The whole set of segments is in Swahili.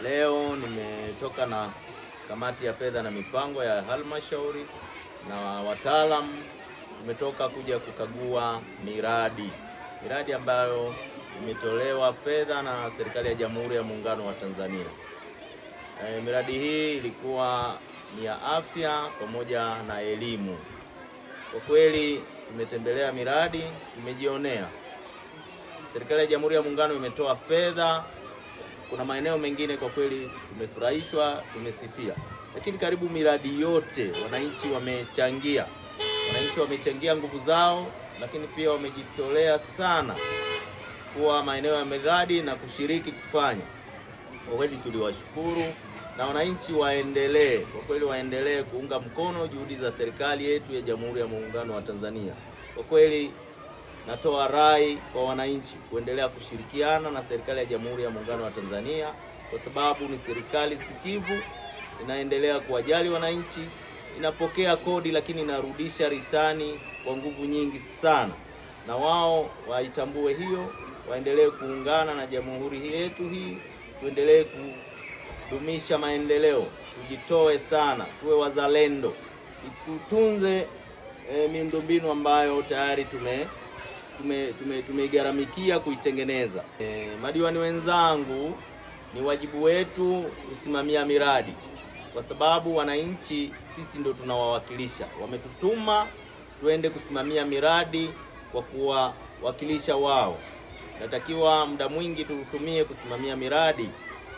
Leo nimetoka na kamati ya fedha na mipango ya halmashauri na wataalamu, tumetoka kuja kukagua miradi ambayo imetolewa fedha na serikali ya Jamhuri ya Muungano wa Tanzania. Miradi hii ilikuwa ni ya afya pamoja na elimu. Kwa kweli tumetembelea miradi, tumejionea. Serikali ya Jamhuri ya Muungano imetoa fedha. Kuna maeneo mengine kwa kweli tumefurahishwa, tumesifia, lakini karibu miradi yote wananchi wamechangia, wananchi wamechangia nguvu zao, lakini pia wamejitolea sana kuwa maeneo ya miradi na kushiriki kufanya. Kwa kweli tuliwashukuru, na wananchi waendelee, kwa kweli waendelee kuunga mkono juhudi za serikali yetu ya Jamhuri ya Muungano wa Tanzania. Kwa kweli natoa rai kwa wananchi kuendelea kushirikiana na serikali ya Jamhuri ya Muungano wa Tanzania kwa sababu ni serikali sikivu, inaendelea kuwajali wananchi, inapokea kodi lakini inarudisha ritani kwa nguvu nyingi sana, na wao waitambue hiyo, waendelee kuungana na jamhuri yetu hii, tuendelee kudumisha maendeleo, tujitoe sana, tuwe wazalendo, tutunze miundombinu ambayo tayari tumeigharamikia kuitengeneza. Madiwani wenzangu, ni wajibu wetu kusimamia miradi kwa sababu wananchi sisi ndio tunawawakilisha, wametutuma tuende kusimamia miradi kwa kuwawakilisha wao. Natakiwa muda mwingi tutumie kusimamia miradi,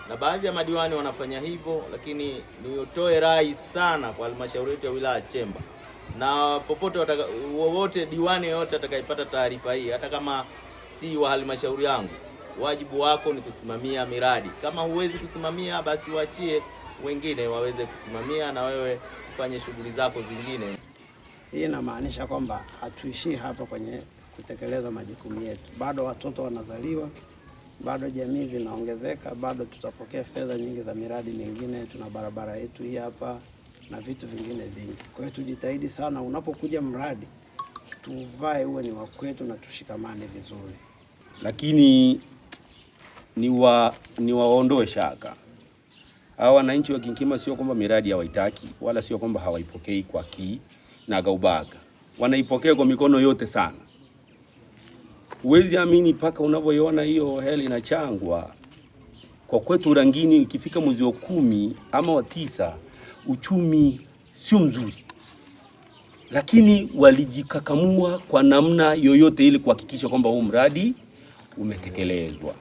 na baadhi ya madiwani wanafanya hivyo, lakini niotoe rai sana kwa halmashauri yetu ya wilaya Chemba na popote wowote, diwani yoyote atakayepata taarifa hii, hata kama si wa halmashauri yangu, wajibu wako ni kusimamia miradi. Kama huwezi kusimamia, basi waachie wengine waweze kusimamia na wewe ufanye shughuli zako zingine. Hii inamaanisha kwamba hatuishii hapa kwenye kutekeleza majukumu yetu, bado watoto wanazaliwa, bado jamii zinaongezeka, bado tutapokea fedha nyingi za miradi mingine. Tuna barabara yetu hii hapa na vitu vingine vingi. Kwa hiyo tujitahidi sana, unapokuja mradi tuvae uwe ni wa kwetu na tushikamane vizuri. Lakini ni waondoe shaka hawa wananchi wa Kinkima, sio kwamba miradi hawaitaki wala sio kwamba hawaipokei kwa kinagaubaga, wanaipokea kwa mikono yote sana. Huwezi amini mpaka unavyoiona hiyo hela inachangwa kwa kwetu Urangini, ikifika mwezi wa 10 ama wa 9 uchumi sio mzuri, lakini walijikakamua kwa namna yoyote ili kuhakikisha kwamba huu mradi umetekelezwa.